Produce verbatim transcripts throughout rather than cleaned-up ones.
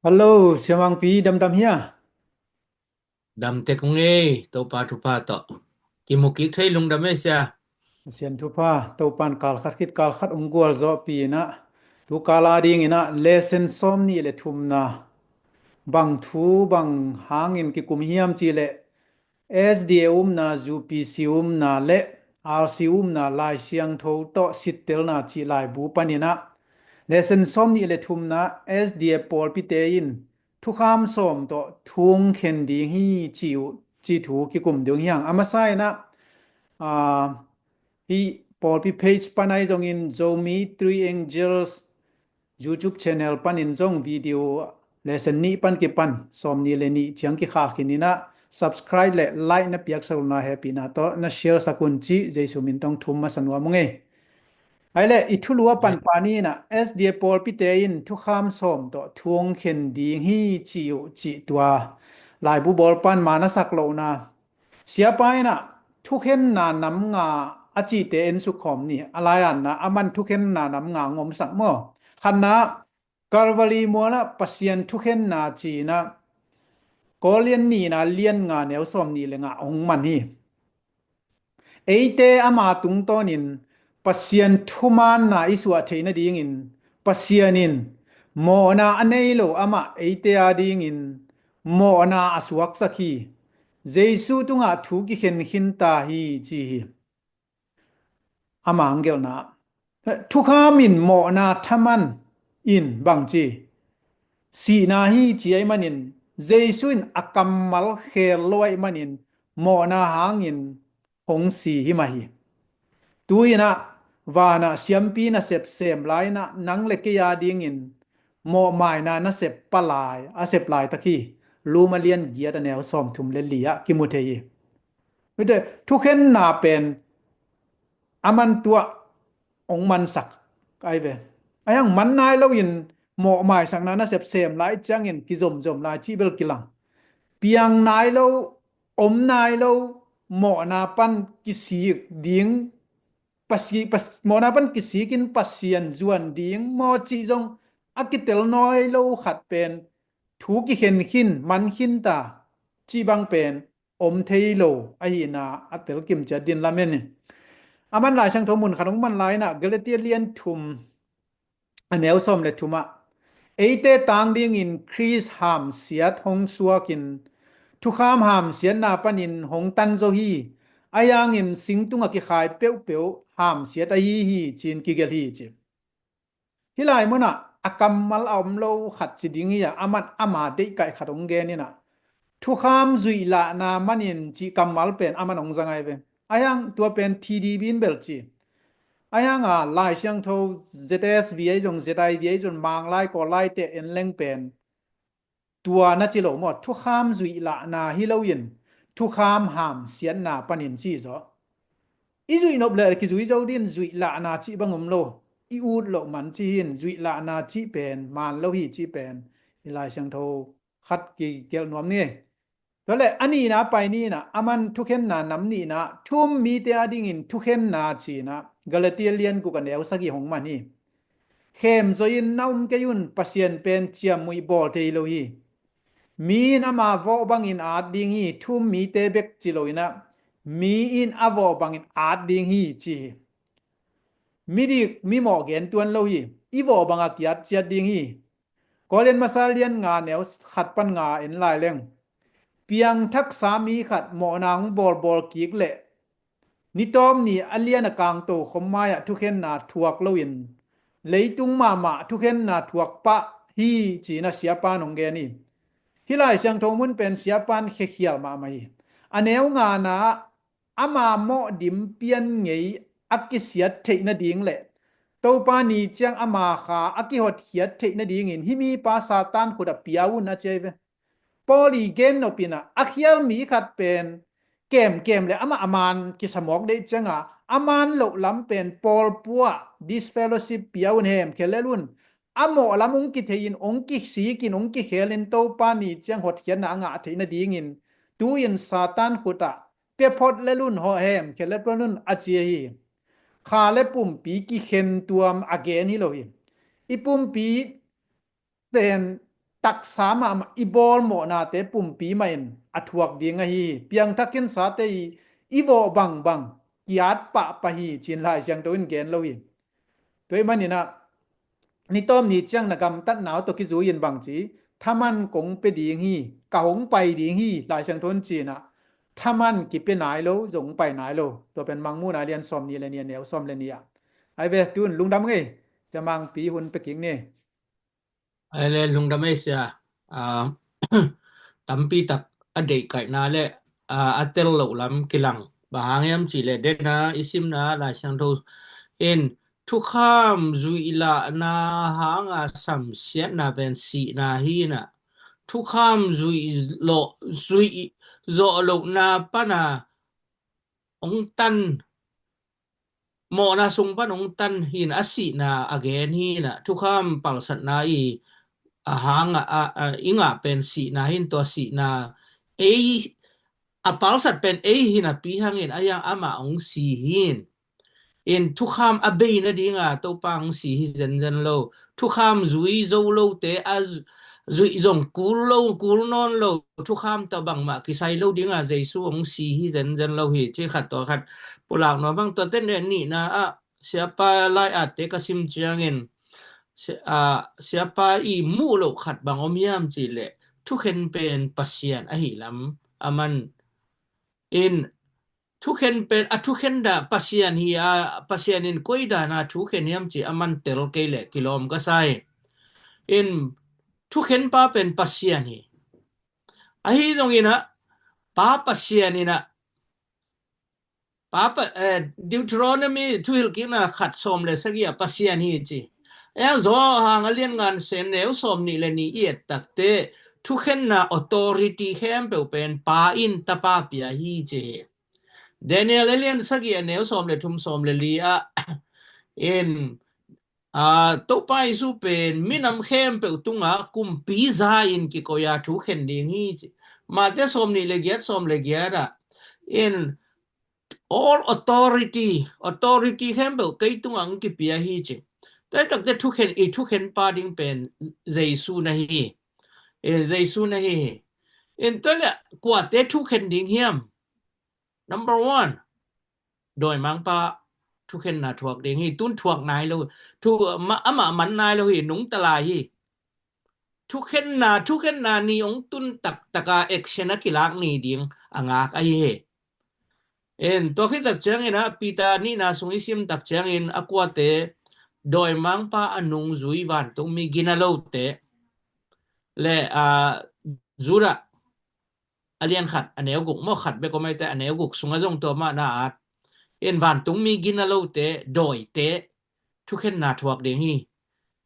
Hello, Siamangpi, damdam hia? Dam tek ung ei, Topa thupha tawh. Kimu kik thei lungdam ei sia. Sian thupha, Topan kalkhat khit kalkhat ung gualzawhpi inah, tu kala dinginah lesson sawm nih le thumna, bang thu bang hangin kikum hiam cih leh S D A umna, U P C umna le R C umna Lai Siangtho tawh sittelna cih laibu paninah lesson sawm nih le thumna S D A pawlpite in thukham sawm tawh thu hong khen ding hi ci uh, ci thu kikum ding hi hang. A masa inah, ah, hih pawlpi page pan ahi zongin Zomi Three Angels YouTube channel panin zong video lesson nih pan kipan sawm nih le nih ciang kikhah khin inah subscribe le like na piaksak un la hehpihna tawh na share sak un cih Jesu min tawh thum masa nuam ung ei. Ai le i thulu a pan paninah S D A pawlpite in thukham sawm tawh thu hong khen ding hi ci uh cih tua laibu bawlpan ma na sak lohna. Siapa inah thukhenna nam nga a cihte en sukkhawm ni. A lai-anna aman thukhenna nam nga hong omsak maw? Khatna, Calvary mualah Pasian thukhenna cinah Korinth nihna lian nga neu sawm nih le nga hong man hi. Eite ama tungtawnin Pasian thumaanna i suah theih nadingin Pasian in mawhna a nei lo amah eite adingin mawhna a suaksak hi. Jesu tungah thu kikhen khinta hi ci hi. Ama hong gelhna, thukham in mawhna thaman in bangci sihna hi ci ahih manin Jesu in a kammal khel lo ahih manin mawhna hangin hong si hi mah hi. Tu-inah vanah siampi nasep sem lai-inah nang le kei adingin mawhmaina nasep palai a sep laitak hi. Roma lian giat a neu sawm thum le li ah kimu thei hi. Mite thukhenna pen aman tuah hong mansak ai ve. Ai hang man nai loin mawhmaisakna nasep sem lai ciangin kizomzom lai cih bel kilang. Piang nai lo, om nai lo, mawhna pan kisik ding, pasi, pas, mawhna pan kisikin Pasian zuan ding maw cih zong a kitel nawi lo khat pen thu kikhen khin, man khinta cih bang pen om thei lo ahihna a telkim ciat din lamen hi. Aman Lai Siangtho mun khat hong man lai-inah Galatia lian thum a neu sawm le thumah eite tang dingin Khrist hamsiat hong suakin thukham hamsiatna panin hong tan zo hi. Ahi hangin singtungah kikhai peuhpeuh hamsiat ahi hi ci-in kigelh hi ci. Hih lai munah a kammal a om lo khat ci ding hi a, aman ama deihkaih khat hong gen inah thukham zuihlahna manin cih kammal pen aman hong zang ai ve. Ahi hang tua pen T D B in bel ci. Ahi hang a Lai Siangtho Z S V ahi zong Z I V ahi zong Manglai Kawllai te en leng pen tua na ci lo maw, thukham zuihlahna hi loin thukham hamsiatna panin ci zaw. I zuih nop le kizui zo din zuihlahna cih bang om lo. I ut loh man ci hin zuihlahna cih pen man lo hi cih pen i Lai Siangtho khat kigelh nuam ni. Tuale a nihna pai nihna aman thukhenna nam nihna thu-um mite adingin thukhenna cinah Galatia lian guk a neu sagih hong man hi. Khemzoi-in na um kei un, Pasian pen ciammuih bawl thei lo hi. Mi in ama vawh bangin at ding hi, thu-um mite bek ci loinah mi in a vawh bangin at ding hi ci hi. Midik mimawh gen tuan lo hi. I vawh bangah kiat ciat ding hi. Korin masa lian nga neu khat pan nga en lai leng piangthaksa mi khat mawhna hong bawlbawl kik leh nitawm ni a lian a kangto khom mai-ah thukhenna thuak loin leitung mahmah thukhenna thuak pah hi ci-in a siapan hong gen hi. Hih Lai Siangtho mun pen siapan khekhial mahmah hi. A neu ngana ama mawhdim pian ngei a kisiat theih nading le Topa ni ciang ama kha a kihotkhiat theih nadingin hih mipa Satan khutah pia un a ci ai ve. Paul i gen nopinah a khial mi khat pen kemkem le amah a man kisamawk deih cianga a man loh lam pen Paul puah disfellowship pia un, hemkhia lel un. A mawh lam hong kithei-in hong kisikin hong kikhelin Topa ni ciang hotkhiatna a ngah theih nadingin tu-in Satan khutah pia phot lel un, hemkhia lel un a ci ahi hi. Kha le pumpi kikhen tuam a gen hi lo hi. I pumpi pen taksa mahmah i bawl mawhnate pumpi mahin a thuak ding ahi hi. Piangthak khinsate i, i vawh bangbang kiat pahpah hi, ci-in Lai Siangtho in gen lo hi. Tua ahih maninah ni tawm ni ciang na gamtatna uh tawh kizui in bang ci, thaman kong pia ding hi, ka hong pai ding hi, Lai Siangtho in ci-inah, thaman kipia nai lo, zong pai nai lo. Tua pen Mangmuhna lian sawm nih le nih, a neu sawm le nih ah. Ai ve, tun lungdam ngei, Sia Mangpi hun pia kik ni. Ai le, lungdam ei Sia. Ah, tampi tak a deihkaihna le, ah, a tel loh lam kilang. Bang hang hiam cih leh dena i simna Lai Siangtho in thukham zuih lahna hanga samsiatna pen sihna hi inah, thukham zuih lawh, zuih zawh lohna pana hong tan, mawhna sung pan hong tan hi inah, a sihna a gen hi inah, thukham palsatna i a hang a, a, a, i ngah pen sihna hi in, tua sihna ei, a palsat pen ei hi napi hangin a hiang amah hong si hi in. In thukham a bei nadinga Topa hong si hi zenzen lo. Thukham zui zo lote a zu-, zuih zong kul lo, kul nawn lo. Thukham tawh bangmah kisai lo dinga Jesu hong si hi zenzen lo hi, ci khat tua khat pulak nuam hang. Tuate neh nihna ah Siapa lai-atte ka sim ciangin, si-, ah, Siapa i muh loh khat bang om hiam cih leh thukhen pen Pasian ahi lam a man in, thukhen pen, a thukhen dah Pasian hi a, Pasian in koi dana thukhen hiam cih a man tel kei leh kilawm ka sa hi. In, thukhen pa pen Pasian hi. Ahi zongin ah, Pa Pasian in ah, Pa pa, eh, Deuteronomy, Thuhilhkikna khat sawm le sagih ah Pasian hi ci. Eng, Johan a lian nga, a neu sawm nih le nih i et takte, thukhenna authority khempeuh pen Pa in Tapa pia hi ci hi. Daniel a lian sagih, a neu sawm le thum, sawm le li ah, in, ah, Topa Jesu pen minam khempeuh tunga kumpi za in kikoih a thukhen ding hi ci. Mate sawm nih le giat, sawm le giat ah, in, all authority, authority khempeuh kei tungah hong kipia hi ci. Tua hi takte thukhen, i thukhen pa ding pen Jesu na hi. Eh, Jesu na hi hi. In tua le kuate thukhen ding hiam? Number one, dawimangpa thukhenna thuak ding hi. Tun thuak nai lo. Thu, ma, amah man nai lo hi, nungta lai hi. Thukhenna, thukhenna ni hong tun taktaka action a kilak ni ding a ngak ahi hi. En, tua khit tak ciangin ah, Peter nihna sung i sim tak ciangin a kuate, dawimangpa a nungzui vantungmi gina lote, le, ah, Judah, a lian khat, a neu guk maw, khat bek om ahi te, a neu guk sungah zong tua mah na at. En, vantungmi gina lote, dawite, thukhenna thuak ding hi.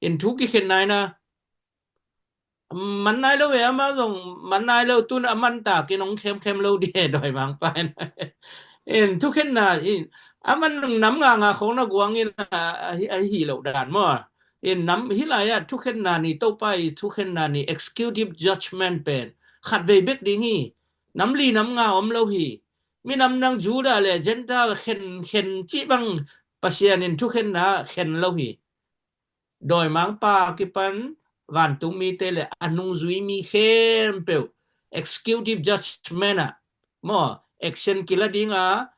En, thu kikhen nai na, man nai lo ve, amah zong man nai lo, tun a man takin hong khemkhem lo ding hi, dawimangpa in. En, thukhenna in, a man nam nganga khong na guang in a, a, a hi lo dan maw. En, nam hih lai-ah thukhenna ni, Topa i thukhenna ni, executive judgment pen khatvei bek ding hi. Nam li nam nga om lo hi. Minam dang Judah le Gentile khen, khen cih bang Pasian in thukhenna khen lo hi. Dawimangpa kipan vantungmite le a nungzuimi khempeuh executive judgment ah maw, action kila dinga,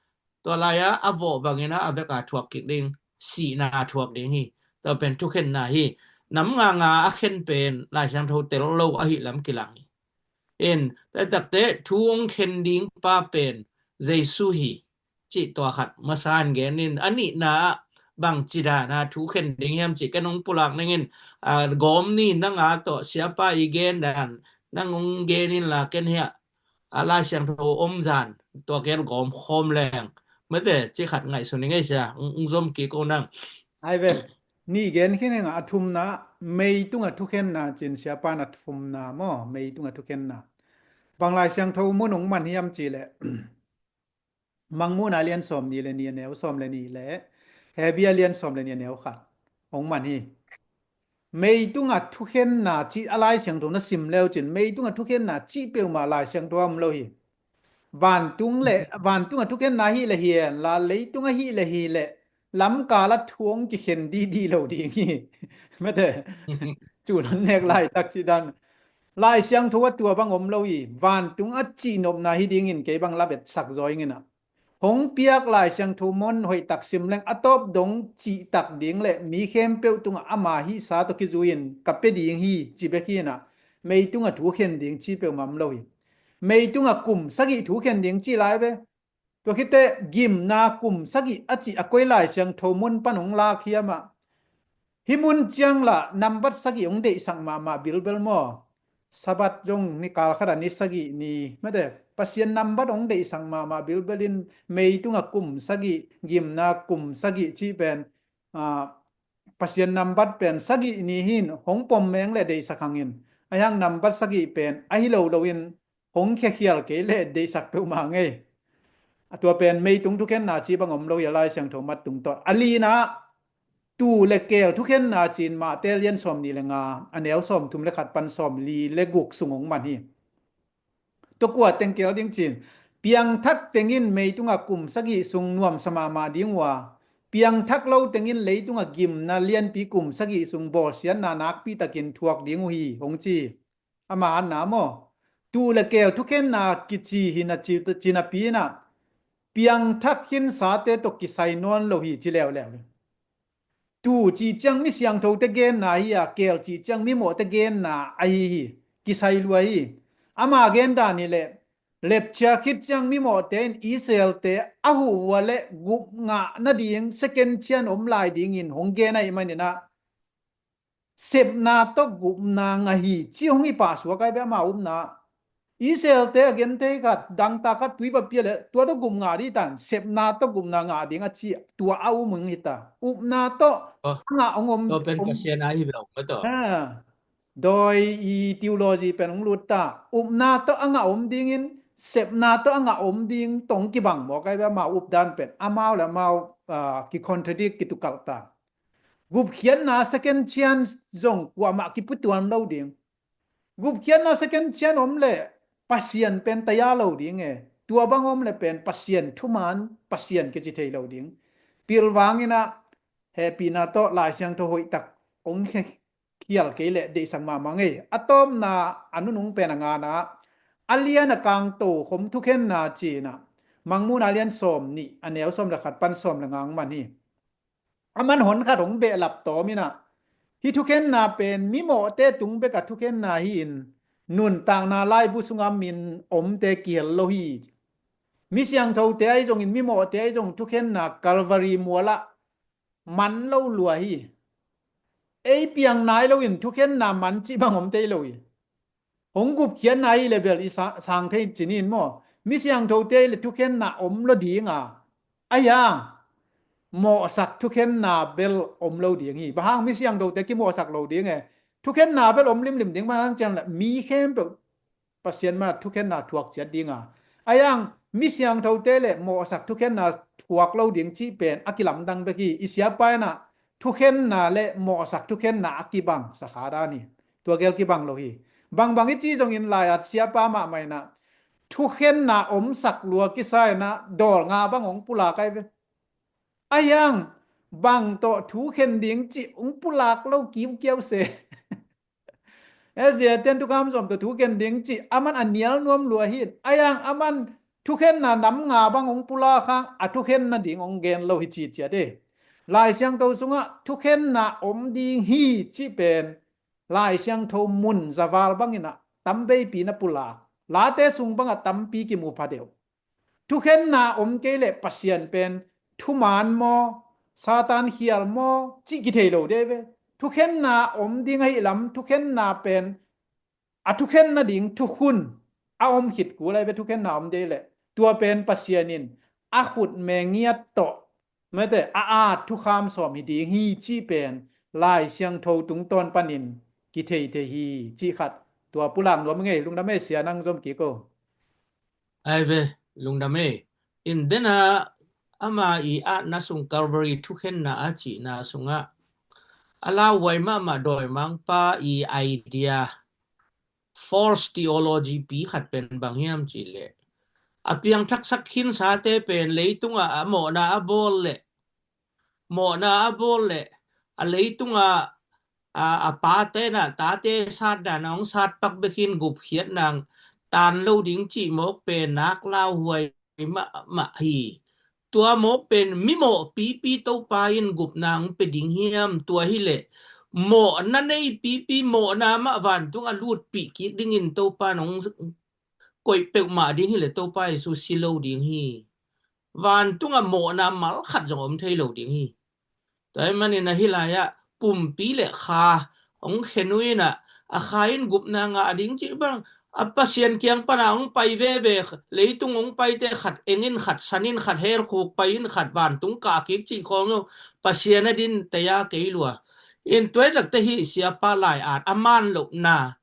tua lai-a a vawh bangin a veka thuak kik ding, sihna thuak ding hi. Tua pen thukhenna hi. Nam nganga a khen pen Lai Siangtho tel lo ahi lam kilang hi. En, tua takte thu hong khen ding pa pen Jesu hi, cih tua khat masa in gen in, a nihna ah bangci dana thu khen ding hiam cih ken hong pulak ning in, a, gawm ni, nanga tawh siapa i gen dan nang hong gen inla, ken hiah a Lai Siangtho om zan tua kel gawm khawm leng, mate, cih khat ngaihsun ning ei sia, hong, hong zom kik o nang. Ai ve, ni gen khin henga, a thumna, mei tunga thukhenna, cin siapa na thumna maw, mei tunga thukhenna. Bang Lai Siangtho mun hong man hiam cih leh, Mangmuhna lian sawm ni le ni, a neu sawm le ni le, Hebru lian sawm le ni, a neu khat hong man hi. Mei tunga thukhenna cih a Lai Siangtho na sim leu cin, mei tunga thukhenna cih peuhmah Lai Siangtho a om lo hi. Vantung le, vantunga thukhenna hi le hi en la, leitunga hi le hi le, lamkala thu hong kikhen didi lo ding hi. Mate, cu nan nek laitak cih dan. Lai Siangtho ah tua bang om lo hi. Vantung a cihnopna hi dingin kei bang la betsak zaw ing in ah, hong piak Lai Siangtho mun hoihtak sim leng a tawp dong cihtak ding le mi khempeuh tungah ama hihsa tawh kizui-in ka pia ding hi ci bek hi in ah, meitung ah thu khen ding ci peuhmah om lo hi. Meitung ah kum sagih thu khen ding ci lai ve. Tua khit teh gimna kum sagih a cih a koi Lai Siangtho mun pan hong lak hiam ah, hih mun ciang lah nambat sagih hong deihsak mahmah bilbel maw? Sabbath zong ni kal khat a ni sagih ni, mate, Pasian nambat hong deihsak mahmah bilbel in, meitung ah kum sagih, gimna kum sagih cih pen, ah, Pasian nambat pen sagih ni hi in hong pom meng le deihsak hang in, ahi hang nambat sagih pen ahi lo lo in hong khiakhial kei le deihsak peuhmah ngei. A tua pen meitung thukhenna ci bang om lo hi a, Lai Siangtho mat tung tawh. A lina, tuu le keel thukhenna ci-in Mate lian sawm nih le nga, a neu sawm thum le khat pan sawm li le guk sung hong man hi. Tua kua teng keel ding ci-in, piangthak teng in meitung ah kum sagih sung nuamsa mahmah ding uh a, piangthak lo teng in leitung ah gimna lianpi kum sagih sung bawlsiatna nakpi takin thuak ding uh hi, hong ci. Ama anna maw? Tuu le keel thukhenna kici hi na ci, ci napi in ah, piangthak khinsate tawh kisai nawn lo hi ci leuleu hi. Tuu cih ciang mi siangthote genna hi a, keel cih ciang mimawhte genna ahi hi. Kisai lua hi. Ama gen dan hi leh, lepchia khit ciang mimawhte in Israelte a huh uh a leh gup ngah nading second chance om lai dingin hong gen ahih manin ah, sepna tawh gupna ngah hi ci hong hi pahsuak ai ve ama upna. Israelte a genthei khat, dangtak khat tui va pia leh tua tawh gup ngah ding hi ta in, sepna tawh gupna ngah ding a ci, tua a um hong hi ta. Upna tawh a ngah hong om, tua pen om Pasian a hi lo maw tua. Ha. Dawi i theology pen hong lut ta. Upna tawh a ngah om dingin, sepna tawh a ngah om ding tawh hong kibang mawk ai ve ama updan pen. Amau le amau, ah, ki-contradict kitukalh ta. Gupkhiatna second chance zong kuamah kiputuan lo ding. Gupkhiatna second chance om leh Pasian pen taya lo ding e. Tua bang om leh pen Pasian thuman, Pasian kici thei lo ding. Pilvang in ah hehpihna tawh Lai Siangtho hoihtak hong khe khial kei leh deihsak mahmah ngei. A tawpna a nunung pen a ngana, a lian a kangto khom thukhenna ci-in ah, Mangmuhna lian sawm nih, a neu sawm le khat pan sawm le nga hong man hi. A man hon khat hong behlap tawm in ah, hih thukhenna pen mimawhte tung bek a thukhenna hi-in, nuntakna laibu sungah min omte kihel lo hi. Mi siangthote ahi zongin mimawhte ahi zong thukhenna Calvary mual ah man lo lua hi. Ei piang nai loin thukhenna man cih bang om tei lo hi. Hong gupkhiatna hi leh bel i sa-, sang thei ci ni in maw? Mi siangthote hi leh thukhenna om lo ding a, ahi hang mawhsak thukhenna bel om lo ding hi. Bang hang mi siangthote kimawhsak lo ding e? Thukhenna bel om limlim ding, bang hang ciang leh mi khempeuh Pasian mah thukhenna thuak ciat ding a, ahi hang mi siangthote le mawhsak thukhenna thuak lo ding cih pen a kilamdang bek hi. I siapa in ah thukhenna le mawhsak thukhenna a kibang sakha dan hi. Tua gel kibang lo hi. Bangbang i ci zongin lai-at siapa mahmah in ah thukhenna omsak lua kisa in ah dawl nga bang hong pulak ai ve. Ahi hang bang tawh thu khen ding cih hong pulak lo kiukiau se. SDA ten thukham sawm tawh thu khen ding cih a man a nial nuam lua hi. Ahi hang a man thukhenna nam nga bang hong pulak hang a thukhen nading hong gen lo hi ci ciat e. Lai Siangtho sungah thukhenna om ding hi cih pen Lai Siangtho mun zaval bangin ah tam veipi na pulak. Late sung bangah tampi kimu pha deuh. Thukhenna om kei leh Pasian pen thuman maw, Satan khial maw cih kithei lo dei ve. Thukhenna om ding ahi lam, thukhenna pen a thukhen nading thukhun a om khit kul ai ve, thukhenna om dei leh. Tua pen Pasian in a khut me ngiat tawh, mate, a at thukham sawm hi ding hi cih pen Lai Siangtho tungtawn panin kithei thei hi cih khat. Tua pulak nuam ngei, lungdam ei sia, nang zom kik o. Ai ve, lungdam ei. In dena ama i atna sung Calvary thukhenna a cihna sungah a lauhuai mahmah dawimangpa i idea, false theology pi khat pen bang hiam cih leh, a piangthaksak khinsate pen leitungah a mawhna a bawl leh, mawhna a bawl leh a leitungah a, a pate na tate satdan a hong satpak bekin gupkhiat nang tan lo ding cih mawk pen nak lauhuai mahmah hi. Tua mawk pen mimawh pipi Topa in gupna hong pe ding hiam? Tua hileh mawhna nei pipi, mawhna mah vantung a lutpih kik dingin Topa in hong koih peuhmah ding hileh Topa Jesu si lo ding hi. Vantungah mawhna mal khat zong om thei lo ding hi. Tua ahih manin ahi lai-ah pumpi le kha hong khen uh in ah, a kha in gupna ngah ding cih bang, a Pasian kiang pana hong pai veve, leitung hong paite khat eng in khat san in khat helkhuk pai in khat vantung kah kik cih khawng lo, Pasian a din taya kei lua. In tua hi takte hi siapa lai-at a man lohna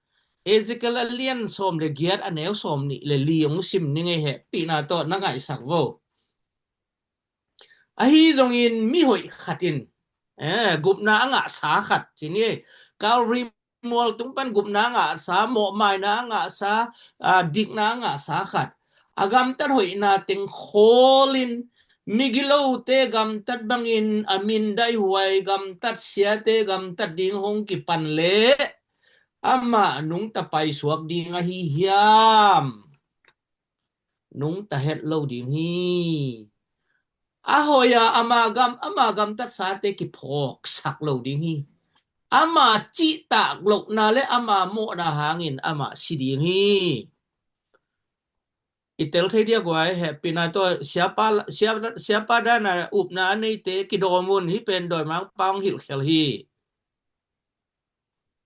Ezekiel a lian sawm le giat a neu sawm nih le li hong sim ning ei, hehpihna tawh na ngaihsak vo. Ahi zongin mi hoih khat in, eh, gupna a ngahsa khat ci ni ei, Calvary mual tung pan gupna a ngahsa, mawhmaina a ngahsa, ah, dikna a ngahsa khat, a gamtat hoihna teng khawl in migilote gamtat bangin a mindaihuai gamtat siate gamtat ding hong kipan leh amah nungta paisuak ding ahi hiam? Nungta het lo ding hi. A hoih a ama gam, ama gamtatsate kiphawksak lo ding hi. Ama cihtak lohna le ama mawhna hangin amah si ding hi. I tel thei diak uh a, hehpihna tawh siapa, sia-, siapa dan a upna a neite kidawm un, hih pen dawimangpa hong hilhkhial hi.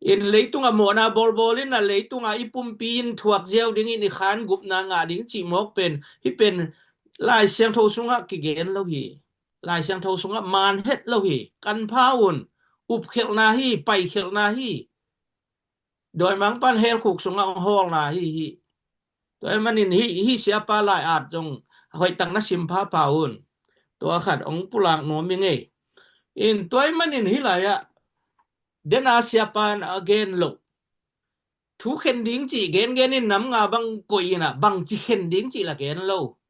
In leitungah mawhna bawlbawl in a, leitungah i pumpi in thuak ziau dingin i khan gupna ngah ding cih mawk pen, hih pen Lai Siangtho sungah kigen lo hi. Lai Siangtho sungah man het lo hi. Kanpha un, upkhelhna hi, paikhelhna hi. Dawimangpan helkhuk sungah hong hawlna hi hi. Tua ahih manin hih, hih siapa lai-at zong hoihtak na sim phapha un. Tua khat hong pulak nuam ing ei. In tua ahih manin hih lai-ah dena siapa in a gen loh, thukhen ding cih gengen in nam nga bang koih in a, bangci khen ding cih la gen lo.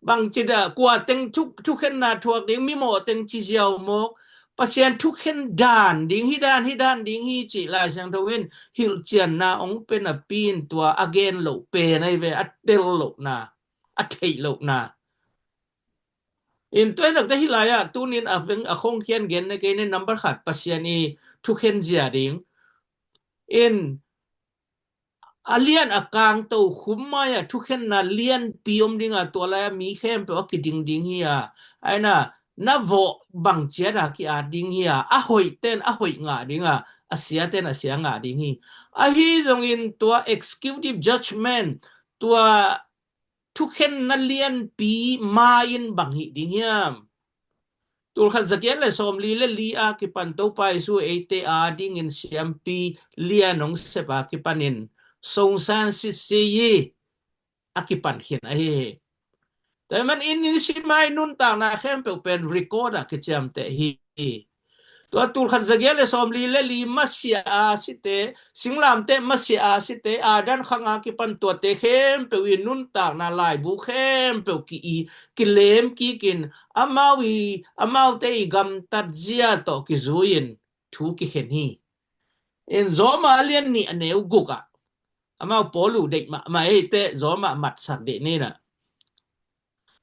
Bangci dah, kua teng thu, thukhenna thuak ding, mimawh teng ci ziau mawk, Pasian thukhen dan ding, hih dan, hih dan ding hi cih Lai Siangtho in hilhcianna hong pe napi in tua a gen loh pen ahi ve, a tel lohna, a theih lohna. In tua hi takte hih lai-ah tunin a veng a khongkhian gen na kei ni, number khat, Pasian i thukhen zia ding. In a lian a kang tokhum mai-ah thukhenna lianpi om ding a, tua lai-ah mi khempeuh a kiding ding hi a, aina na vawh bang ciat a ki-at ding hi a, a hoihten a hoih ngah ding a, a siaten a sia ngah ding hi. Ahi zongin tua executive judgment, tua thukhenna lianpi ma-in bang hih ding hiam? Tulkhat zagiat le sawmli le li a kipan Topa Jesu eite a dingin siampi lian hong sep a kipanin songsan sisi i a kipan khin ahi hi. Tua ahih manin in simai nuntakna khempeuh pen record ah kiciamteh hi. Tua tulkhat zagiat le sawmli le li masiah a site, singlamteh masiah a site, Adam khang a kipan tuate khempeuh i nuntakna laibu khempeuh ki-i, kilem kikin, amau i, amaute i gamtat zia tawh kizui-in thu kikhen hi. In Roma a lian nih a neu guk ah, amau Paul uh deih mahmah ei teh, Roma matsak deih ni na.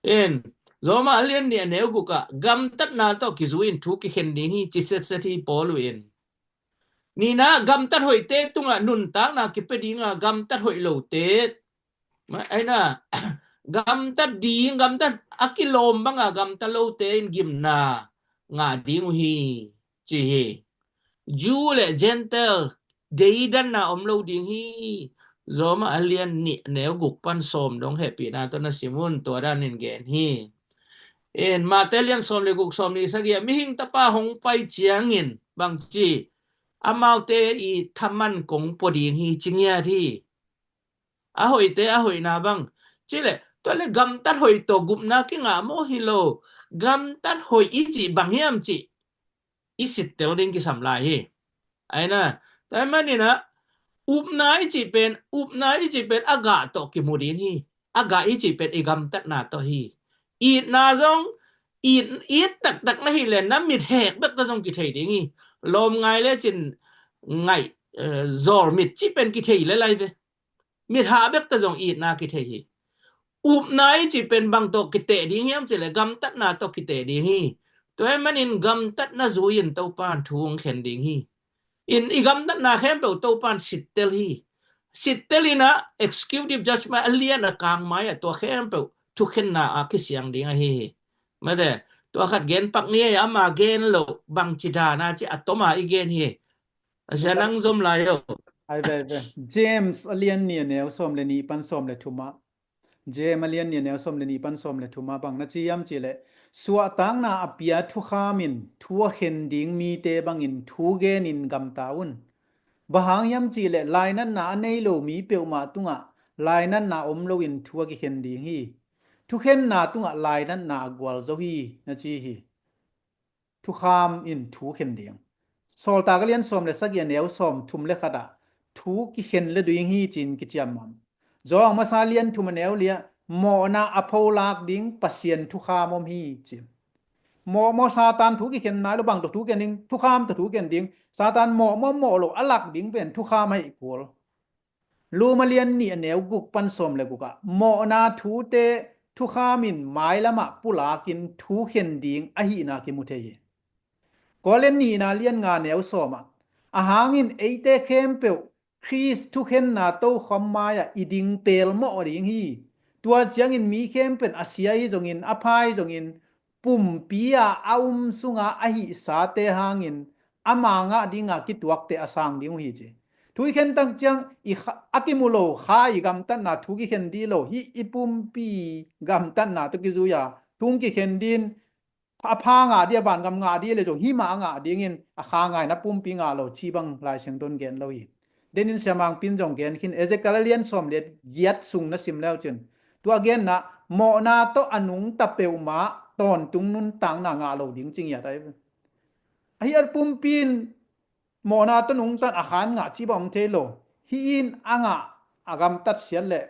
In Roma a lian nih a neu guk ah gamtatna tawh kizui-in thu kikhen ding hi ci setset hi Paul uh in. Nina, gamtat hoihte tungah nuntakna kipia ding a, gamtat hoih lote, ma-, aina, gamtat ding, gamtat a kilawm banga gamtat lote in gimna ngah ding uh hi ci hi. Jew le Gentile deidanna om lo ding hi. Roma a lian nih a neu guk pan sawm dong hehpihna tawh na sim un, tua danin gen hi. In Mate lian sawm le guk, sawmnih sagih ah, Mihing Tapa hong pai ciangin bangci, amaute i thaman kong pua ding hi ci ngiat hi. A hoihte a hoihna bang cileh, tua le gamtat hoih tawh gupna kingah maw hi lo, gamtat hoih i cih bang hiam cih i sittel ding kisam lai hi. Aina, tua ahih manin ah, upna i cih pen, upna i cih pen a gah tawh kimu ding hi. A gah i cih pen i gamtatna tawh hi. Itna zong, it, it taktak na hih leh na mit hek bek tawh zong kithei ding hi. Lawm ngai lecin ngaih, eh, zawlmit cih pen kithei le lai ve. Mithah bek tawh zong itna kithei hi. Upna i cih pen bang tawh kiteh ding hiam cih leh gamtatna tawh kiteh ding hi. Tua ahih manin gamtatna zui-in Topa'n thu hong khen ding hi. In i gamtatna khempeuh Topa'n sittel hi. Sittel in ah executive judgment a lian a kang mai-ah tua khempeuh thukhenna ah kisiang ding ahi hi. Mate, tua khat gen pak ni ei, ama gen loh bangci dan a ci a tom a i gen hi. A sia nang zom lai o. Ai ve, ai ve. James a lian nih a neu sawm le nih pan sawm le thum ah. James a lian nih a neu sawm le nih pan sawm le thum ah bang na ci hiam cih leh, suahtakna a pia thukham in thu a khen ding mite bangin thu genin gamta un. Bang hang hiam cih leh lainatna a nei lo mi peuhmah tungah lainatna om loin thu a kikhen ding hi. Thukhenna tungah lainatna a gualzo hi, na ci hi. Thukham in thu khen ding. Sawltak a lian sawm le sagih a neu sawm thum le khat ah thu kikhen le ding hi ci-in kiciammam. Johan masa lian thum a neu li ah mawhna a pholak ding Pasian thukham om hi ci. Mawhmaw Satan thu kikhen nai lo, bang tawh thu khen ding, thukham tawh thu khen ding. Satan mawhmaw mawh lo a lak ding pen thukham ahih kul. Rom a lian nih a neu guk pan sawm le guk ah mawhna thute thukham in mailam ah pulakin thu khen ding ahihna kimu thei hi. Korin nihna lian nga neu sawm ah, ahang in eite khempeuh Khrist thukhenna tokhom mai-ah i ding pelmawh ding hi. Tua ciangin mi khempeuh a sia hi zongin, a pha hi zongin, pumpi-a a um sunga a hihsate hangin ama ngah dinga kituakte a sang ding uh hi ci. Thu i khen tak ciang i kha, a kimu lo kha i gamtatna thu kikhen dih lo, hih i pumpi gamtatna tawh kizui-a thu kikhen dih in, a pha ngah dih, a vangam ngah dih le zong hih mah a ngah dingin a kha ngaina pumpi ngah lo ci bang Lai Siangtho in gen lo hi. Denin Siamang Pin zong gen khin, Ezekiel a lian sawm le giat sung na sim leu cin, tua genna mawhna tawh a nungta peuhmah tawntung nuntakna ngah lo ding ci ngiat ahi. Ahi a pumpi in mawhna tawh nungtan a khan ngah ci bang om thei lo. Hih in a ngah a gamtat siat leh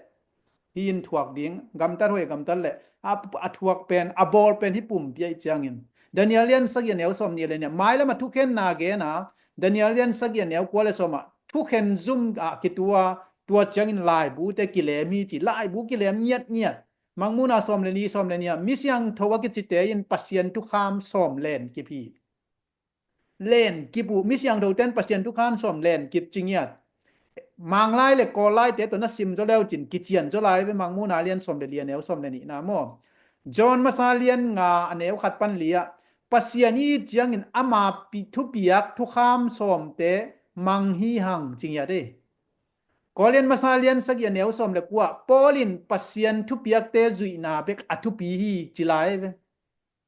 hih in thuak ding, gamtat hoih gamtat leh a, a thuak pen, a bawl pen hih pumpi ahih ciangin. Daniel lian sagih a neu sawm nih le nih ah mailam a thukhenna gen a, Daniel lian sagih a neu kua le sawm ah thukhen zum ah kitua, tua ciangin laibute kilem hi ci, laibu kilem ngiatngiat. Mangmuhna sawm le nih, sawm le nih ah mi siangtho a kicite in Pasian thukham sawm len kip hi. Len kip uh, mi siangthote in Pasian thukham sawm len kip ci ngiat. Manglai le Kawllaite tawh na sim zaw leu cin kician zaw lai ve, Mangmuhna lian sawm le li a neu sawm le nihna maw. John masa lian nga a neu khat pan li ah Pasian i it ciangin ama pi, thupiak thukham sawmte mang hi hang ci ngiat ei. Korin masa lian sagih a neu sawm le kua ah Paul in Pasian thupiakte zuihna bek a thupi hi ci lai ve.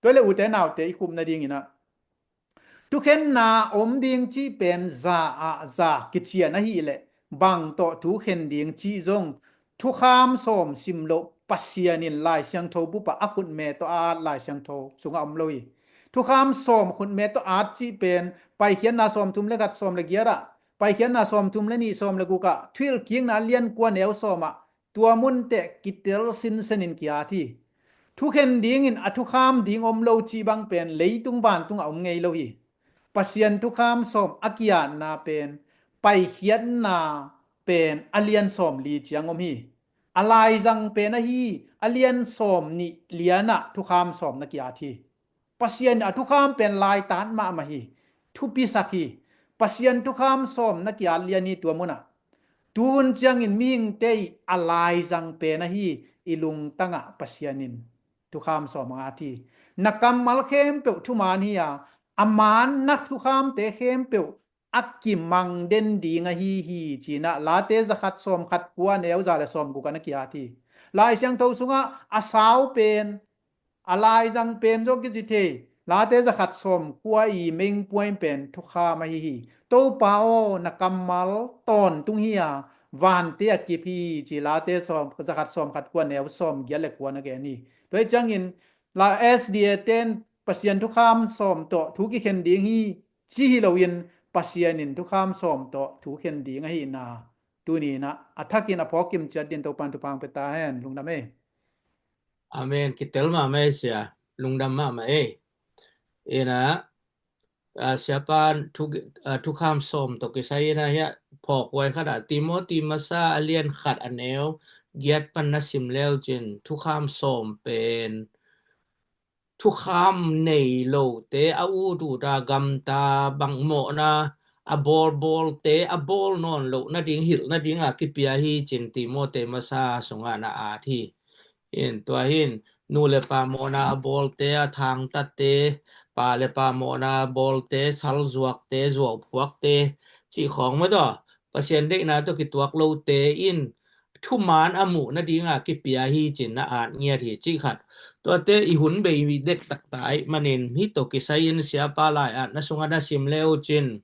Tua le ute naute i khupna dingin ah thukhenna om ding cih pen za ah za kician ahih leh bang tawh thu khen ding cih zong thukham sawm sim loh Pasian in Lai Siangtho bup ah a khutme tawh a at Lai Siangtho sungah om lo hi. Thukham sawm khutme tawh at cih pen Paikhiatna sawm thum le khat, sawm le giat ah, Paikhiatna sawm thum le nih, sawm le guk ah, Thuhilhkikna lian kua neu sawm ah, tua mun teh kitel sinsen in ki-at hi. Thukhen dingin a thukham ding om lo cih bang pen leitung vantung ah om ngei lo hi. Pasian thukham sawm a ki-atna pen Paikhiatna pen a lian sawm li ciang om hi. A laizang pen ahi a lian sawm nih lian ah thukham sawm na ki-at hi. Pasian a thukham pen laitat mahmah hi, thupisak hi. Pasian thukham sawm na ki-at lian hi tua munah. Tuhun ciangin mihingte ih a laizang pen ahi i lungtangah Pasian in thukham sawm a ngat hi. Na kammal khempeuh thuman hi a, a man na thukhamte khempeuh a kimang den ding ahi hi, ci-in ah Late zakhat sawmkhat kua neu za le sawmguk ah na ki-at hi. Lai Siangtho sungah a sau pen, a laizang pen zaw kici thei. Late zakhat sawmkua i main point pen thukham ahi hi. Topa aw, na kammal tawntung hi a, vante a kip hi, ci Late sawm, zakhat sawmkhat kua neu sawmgiat le kua na gen hi. Tua hi ciangin la S D A ten Pasian thukham sawm tawh thu kikhen ding hi, ci hi loin Pasian in thukham sawm tawh thu khen ding ahihna tuni-in ah a thakin a phawk kim ciat din Topa'n thupha pia ta hen. Lungdam ei. Amen. Kitel mahmah ei sia. Lungdam mahmah ei. Ina a, siapa thu, a, thukham sawm tawh kisai in a hiah phawk huai khat ah Timoti masa a lian khat a neu giat pan na sim leu cin thukham sawm pen thukham nei lote a ut ut a gamta bang mawhna a bawlbawlte a bawl nawn loh nading hilh nadinga kipia hi cin Timoti masa sungah na at hi. In tua hin nu le pa mawhna a bawlte a thangtatte, pa le pa mawhna a bawlte, salzuakte, zuauphuakte cih khawng mah tawh Pasian deihna tawh kituak lote in thuman a muh nadinga kipia hi cin na at ngiat hi cih khat. Tuate i hun bei dektak ta ahih manin hih tawh kisai-in siapa lai-at na sungah na sim le uh cin,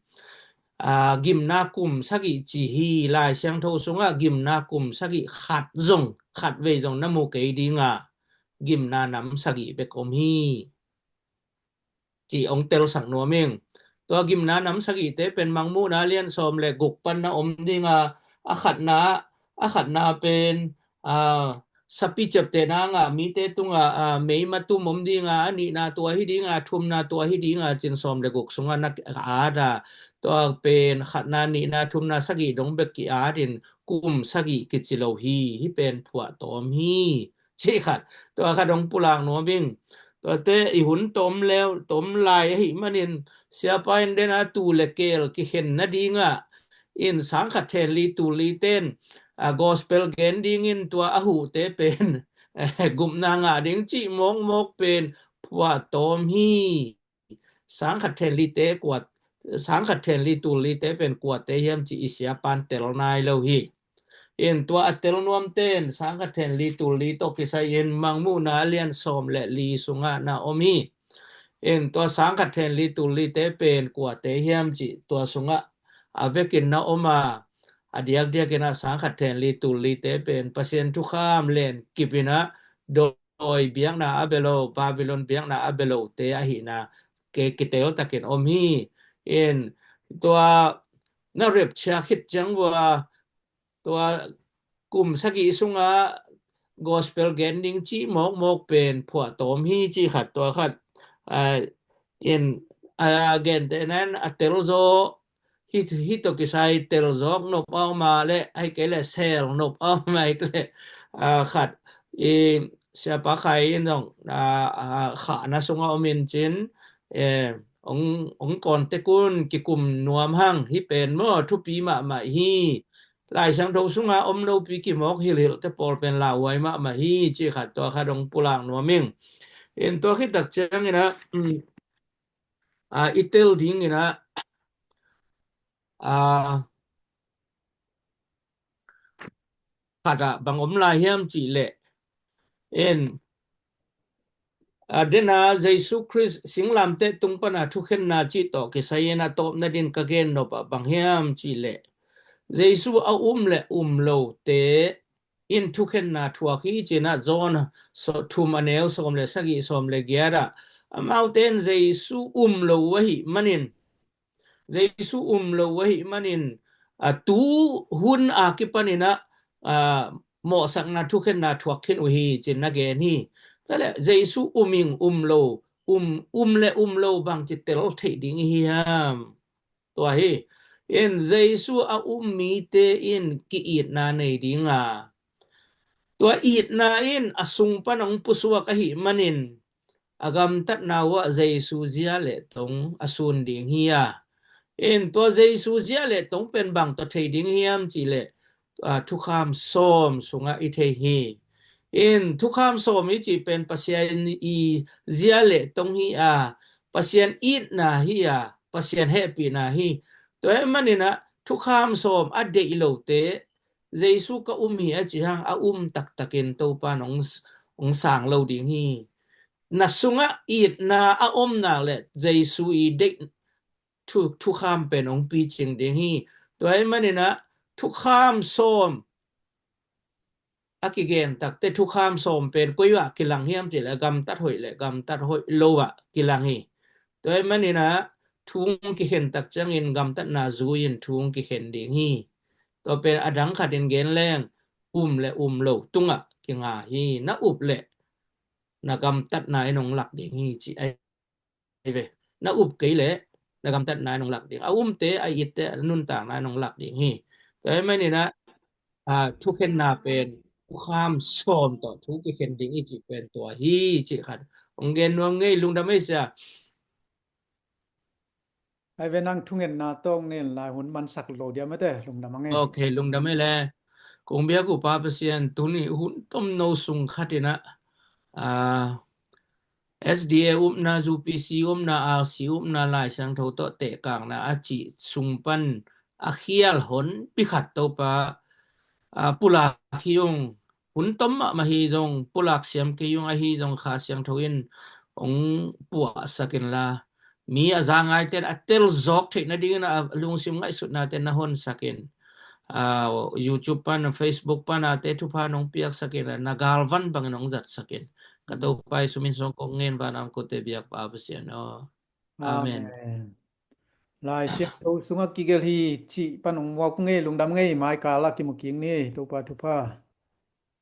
a, gimna kum sagih ci hi. Lai Siangtho sungah gimna kum sagih khat zong, khat vei zong na mu kei dinga gimna nam sagih bek om hi. Ci hong telsak nuam ing. Tua gimna nam sagihte pen Mangmuhna lian sawm le guk pan na om dinga, a khatna, a khatna pen, a, sapi ciaptehna ngah mite tungah, a, meima tum om dinga, a nihna tua hi dinga, thumna tua hi dinga cin sawm le guk sungah na at a. Tua pen khatna, nihna, thumna, sagih dong bek ki-at in kum sagih kici lo hi. Hih pen phuahtawm hi. Cih khat, tua khat hong pulak nuam ing. Tuate i hun tawm leu, tawm lai ahih manin siapa in dena tuu le keel kikhen nadinga in sangkhat then li tul li ten, a, gospel gen dingin tua a huhte pen gupna ngah ding cih mawkmawk pen phuahtawm hi. Sangkhat then lite kua, sangkhat then li tul lite pen kuate hiam ci i siapan tel nai lo hi. In tua a tel nuamten sangkhat then li tul li tawh kisai-in Mangmuhna lian sawm le li sungah na om hi. In tua sangkhat then li tul lite pen kuate hiam ci tua sungah a vekin na om a, a diakdiakin a sangkhat then li tul lite pen Pasian thukham len kipin a dawi biakna a bia lo, Babylon biakna a bia lote ahihna ke kitel takin om hi. In tua na repchia khit ciang vua tua kum sagih sungah gospel gen ding cih mawkmawk pen phuahtawm hi cih khat, tua khat, a, in, a, gentehna in a telzaw, hih, hih tawh kisai telzawk nop a om a le, ahih kei leh sel nop a om a, ahih kei leh, a, khat i siapa Khai in zong, a, a, khahna sungah om in cin, e, hong, hong contact un, kikum nuam hang, hih pen maw thupi mahmah hi. Lai Siangtho sunga om lopi kimawk hilhilhte pawl pen lauhuai mahmah hi cih khat, tua khat hong pulak nuam ing. In tua khit tak ciangin a, um, a, i tel dingin a, a, khat ah bang om lai hiam cih leh, in, a, dena Jesu Khrist singlamteh tung pana thukhenna cih tawh kisai-in a tawpna din ka gen nop ah bang hiam cih leh, Jesu a um le um lote in thukhenna thuak hi cin a John so, thum a neu sawm le sagih, sawm le giat ah, amaute in Jesu um lo uh ahih manin, Jesu um lo uh ahih manin, a, tu hun a kipanin a, a, mawhsakna thukhenna thuak khin uh hi cin na gen hi. Tua leh Jesu um ing um lo, um, um le um lo bangci tel theih ding i hi hiam? Tua hi. In Jesu a um mite in ki-itna nei dinga, tua itna in a sung pan hong pusuak ahih manin a gamtatna uh ah Jesu zia le tong a sun ding hi a. In tua Jesu zia le tong pen bang tawh thei ding hiam cih leh, a, thukham sawm sungah i thei hi. In thukham sawm i cih pen Pasian i zia le tong hi a, Pasian itna hi a, Pasian hehpihna hi. Tua ahih manin a thukham sawm a deih lote Jesu ka um hi a ci hang a um taktakin Topa in hong, hong sang lo ding hi. Na sungah itna a om nak leh Jesu i deih thu, thukham pen hong picing ding hi. Tua ahih manin a thukham sawm a kigen takte thukham sawm pen koi ah kilang hiam cih leh gamtat hoih le gamtat hoih lo ah kilang hi. Tua ahih manin a thu hong kikhen tak ciangin gamtatna zui-in thu hong kikhen ding hi. Tua pen a dang khatin gen leng um le um lo tungah kinga hi. Na up leh na gamtatna in hong lak ding hi cih ahi ve. Na up kei leh na gamtatna in hong lak ding. A umte, a itte, a nuntakna in hong lak ding hi. Tua ahih manin ah, ah, thukhenna pen hukham sawm tawh thu kikhen ding i cih pen tua hi cih khat hong gen nuam ing ei. Lungdam ei sia. Ai ve, nang thungetna tawh nen lai hun mansak lo dia mate, lungdam ing ei. Ok, lungdam ei le. Kong biak uh Pa Pasian, tuni hun tomno sung khat in ah, ah, S D A upna, U P C upna, R C upna, Lai Siangtho tawh tehkakna a cih sung pan a khial honpi khat Topa, ah, pulak hi ung, hun tom mahmah hi zong pulak siam kei ung, ahi zong Kha Siangtho in hong puahsak inla, mi a za ngaite in a tel zawk theih nadingin a lungsim ngaihsutnate na honsak in, ah, YouTube pan, Facebook pan ate thupha nong piaksak in, na galvan bangin hong zatsak in. Ka Topa Jesu min suang kong ngen, van a om kote biak Pa Pasian aw. Amen. Amen. Lai Siangtho sungah kigelh hi cih pan hong muak ung ei, lungdam ing ei, mai kal ah kimu kik ni, Topa thupha.